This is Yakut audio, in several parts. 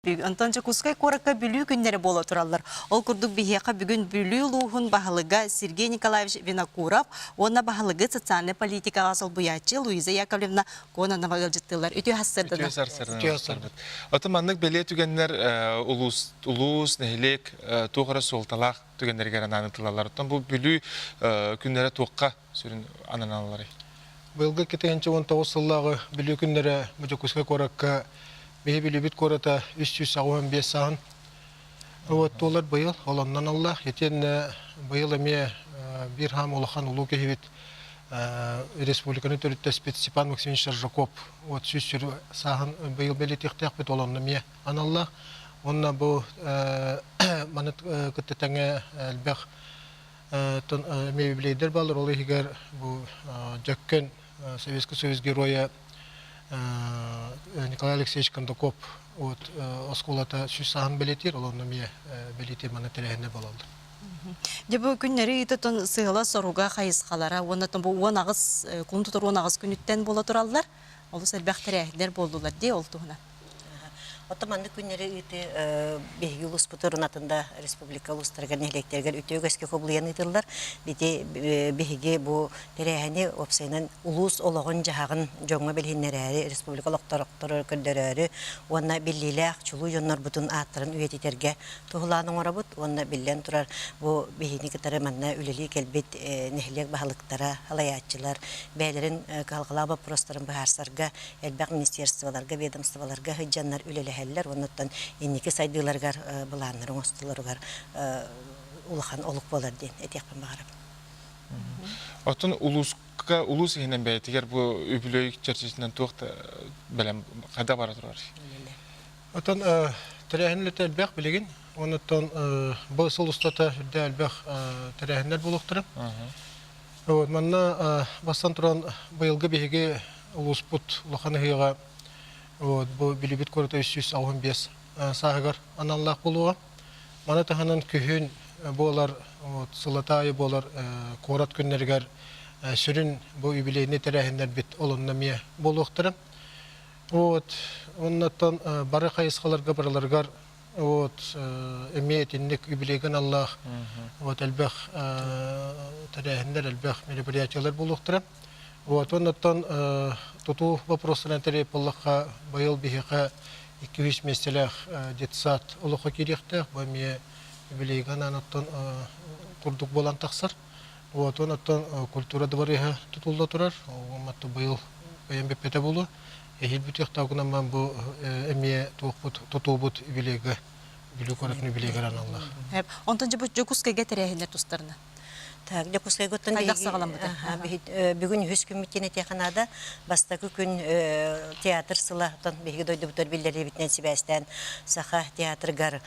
Онтон Дьокуускай куоракка Бүлүү күннэрэ буола тураллар. Ол курдук биһиэхэ бүгүн Бүлүү улууһун баһылыга Сергей Николаевич Винокуров уонна баһылыгы социальнай политикаҕа солбуйааччы Луиза Яковлевна Кононова ыалдьыттыыллар. Үтүө сарсыардана. Үтүө сарсыарданан. Оттон маннык бэлиэ түгэннэр улуус, улуус, нэһилиэк туох эрэ суолталаах түгэннэригэр анаан ытылаллар. Оттон бу Бүлүү күннэрэ туохха сүрүн ананалларый? Быйылгы 2019 сыллааҕы Бүлүү күннэрэ Дьокуускай куоракка Биһи Бүлүүбүт куората 385 саһын вот туолар быйыл ол оннон аллаах. Итиэннэ быйыл эмиэ биир хаам улахан улуу киһибит республиканы төрүттэспит Степан Максимович Аржаков вот 100 сааһын быйыл бэлиэтиэхтээхпит ол онно эмиэ аналлаах. Уонна бу маны кытта тэҥэ элбэх эмиэ юбилейдэр бааллар. Ол иһигэр бу Дьөккөн Советский Союз геройа Николай Алексеевич Кондаков вот оскуолата сүүс сааһын бэлиэтиир, ол онно эмиэ бэлиэтиир манна тэрээһиннэр буолаллар. Дьэ бу күннэри ыытытын сыала соруга хайысхалара уонна бу 18 кулун тутар 18 күнүттэн буола тураллар. Олус элбэх тэрээһиннэр буоллулар дии ол туһунан. Оттон маннык күннэри ыытыы биһиги улууспутугар атын да республика улуустарыгар, нэһилиэктэригэр үтүө үгэскэ кубулуйан ыытыллар. Ити биһиги бу тэрээһини уопсайынан улуус олоҕун-дьаһаҕын дьоҥҥо билиһиннэрээри, республика олохтоохтору көрдөрөөрү уонна биллиилээх чулуу дьоннорбутун ааттарын үйэтитэргэ туһулаан оҥоробут уонна биллэн турар бу биһигини кытары манна үлэлии кэлбит нэһилиэк баһылыктара, салайааччылар бэйэлэрин кыһалҕалаах боппуруостарын быһаарсарга элбэх министерстволарга, ведомстволарга сылдьаннар үлэлэһэллэр уонна оттон инники сайдыыларыгар былааннары оҥостолоругар улахан олук буолар диэн этиэхпин баҕарабын. Оттон улууска улуус иһинэн бэйэтигэр бу үбүлүөй чэрчитинэн туох да бэлэм хайдах бара турар? Оттон тэрээһин үлэтэ элбэх билигин. Онуттан бу сыл устата үрдэ элбэх тэрээһиннэр буолуохтара. Вот, манна бастан туран быйылгы биһиги улууспут улахан ыһыаҕа вот, бу Бүлүүбүт куората 365 сааһыгар аналлаах буолуоҕа. Маны таһынан күһүн буолар вот, сыллата аайы буолар куорат күннэригэр сүрүн бу юбилейный тэрээһиннэрбит олонно эмиэ буолуохтара. Вот, оннуттан бары хайысхаларга барыларыгар вот эмиэ итинник юбилейга аналлаах вот элбэх тэрээһиннэр, элбэх мероприятиялар буолуохтара. Вот оннуттан тутуу вопростарын тэрийип буоллахха, быйыл биһиэхэ 200 миэстэлээх детсад олоххо киириэхтээх. Бу эмиэ юбилейга анаан оттон курдук буолан тахсар. Вот оттон культура двореһа тутулла турар. Ол быйыл бэйэм бүппэтэ буолуо. Эһиил бүтүөхтээх гынан бу эмиэ туохпут тутуубут юбилейга Бүлүү куоратын юбилейгар аналлаах. Онтон дьэ бу Дьокуускайга тэрээһиннэр тустарына. Так, Дьокуускайгыттан Хайдах саҕаламмыта? Бүгүн үһүс күммүт диэн этиэххэ наада. Бастакы күн театр сыла, оттон биһиги дойдубутугар биллэрибитинэн сибээстээн Саха театрыгар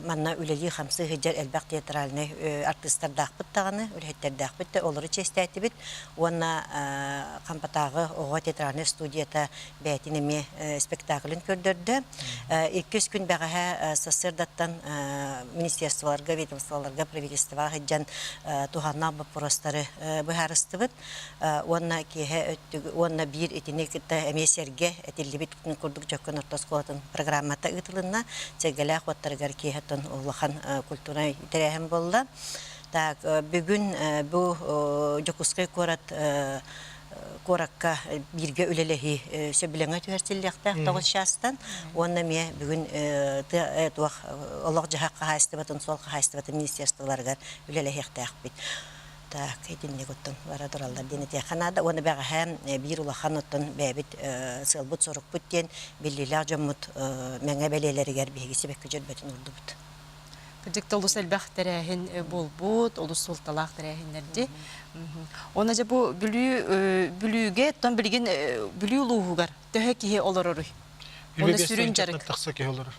манна үлэлии-хамсыы сылдьар элбэх театральнай артыыстардаахпыт даҕаны, үлэһиттэрдээхпит да олору чиэстээтибит. Уонна Хампатааҕы оҕо театральнай студията бэйэтин эмиэ спектаклын көрдөрдө. Иккис күн бэҕэһээ сарсыардаттан министерстволарга, ведомстволарга, правительствоҕа сылдьан туһааннаах боппуруостары быһаарыстыбыт. Уонна киэһэ өттүг уонна биир итини кытта эмиэ сэргэ этиллибит курдук Дьөккөн орто оскуолатын программата ыытылынна. Сэргэлээх уоттарыгар киэһэ улахан культурнай тэрээһин буолла. Так, бүгүн бу Дьокуускай куорат куоракка бииргэ үлэлэһии сөбүлэҥэ түһэрсиллиэхтээх тоҕус чаастан уонна эмиэ бүгүн туох олох-дьаһах хаһаайыстыбатын, суол хаһаайыстыбатын министерстволарыгар үлэлэһиэхтээхпит. Так, итинник оттон бара тураллар диэн этиэххэ наада. Уонна бэҕэһээ биир улахан оттон бэйэбит сыалбыт-сорукпут диэн биллиилээх дьоммут мэҥэ бэлиэлэригэр биһиги сибэкки дьөрбөтүн уурдубут. Кырдьык да олус элбэх тэрээһин буолбут, олус суолталаах тэрээһиннэр дии. Уонна дьэ бу Бүлүү Бүлүүгэ, оттон билигин Бүлүү улууһугар төһө киһи олороруй? Уонна сүрүн дьарык. тахса киһи олорор.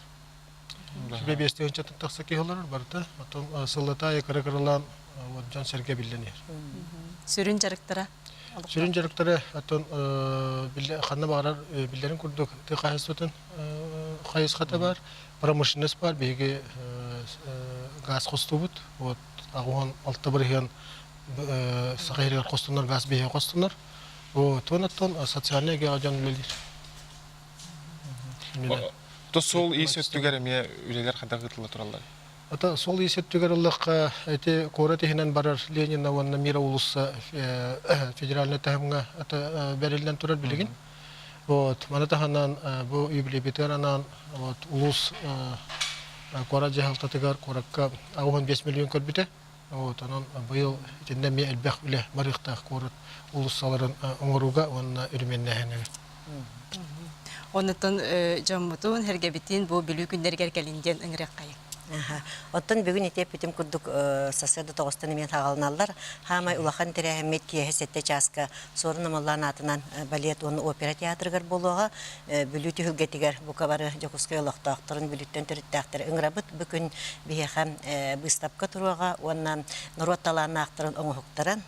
Сүбэ 5 тыһыынчаттан тахса киһи олорор барыта. Оттон сыллата аайы кыра-кыралаан вот дьон-сэргэ биллэн иһэр. Сүрүн дьарыктара? Сүрүн дьарыктара оттон ханна баҕарар биллэрин курдук тыа хаһаайыстыбатын хайысхата бар. Промышленность бар, биһиги газ хостуубут. Вот 86 бырыһыан Саха сиригэр хостонор газ биһиги хостонор. Вот, оттон социальнай эйгэҕэ дьон үлэлиир. То суол ис өттүгэр эмиэ үлэлэр хайдах ыытылла тураллар? Ата суол ис өттүгэр ыллахха ити куорат иһинэн барар Ленина уонна Мира уулусса федеральнай таһымҥа ата бэриллэн турар билигин. Вот, маны таһынан бу юбилейбитигэр анаан вот, улуус куорат дьаһалтатыгар куоракка 85 миллион көрбүтэ. Вот, онон быйыл итиннэ эмиэ элбэх үлэ барыахтаах куорат уулуссаларын оҥорууга уонна өрөмүөннээһинигэр. Оннуттан дьоммутун, сэргэбитин бу Бүлүү күннэригэр кэлин диэн ыҥырыаххайыҥ. Оттон бүгүн ити эппитим курдук сарсыарда тоҕустан эмиэ саҕаланаллар. Хаамай улахан тэрээһиммит киэһэ сэттэ чааска Суорун Омоллоон аатынан балет уонна опера театрыгар буолуоҕа. Бүлүү түһүлгэтигэр бука бары Дьокуускай олохтоохторун Бүлүүттэн төрүттээхтэри ыҥырабыт. Бу күн биһиэхэ быыстапка туруоҕа уонна норуот талааннаахтарын оҥоһуктарын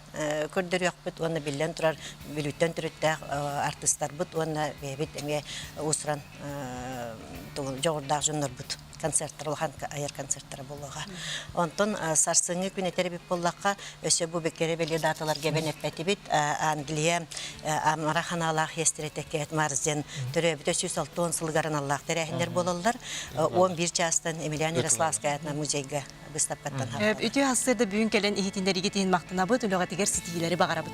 көрдөрүөхпүт уонна биллэн турар Бүлүүттэн төрүттээх артыыстарбыт уонна бэйэбит эмиэ уус-уран дьоҕурдаах дьоннорбут концерттар улахан айар концерттара буолуоҕа. Онтон сарсыҥҥы күн этэр эбит буоллахха, өссө бу бэккэрэ бэлиэ дааталарга эбэн эппэтибит. Англия амара ханаалаах иэстэрэ Кэт Марсден төрөөбүтэ 160 сылыгар аналлаах тэрээһиннэр буолаллар. 11 чаастан Емельян Ярославскай аатынан музейга быыстапкаттан Үтүө сарсыарда бүгүн кэлэн иһитиннэриигит иһин махтанабыт, үлэҕитигэр ситиһиилэри баҕарабыт.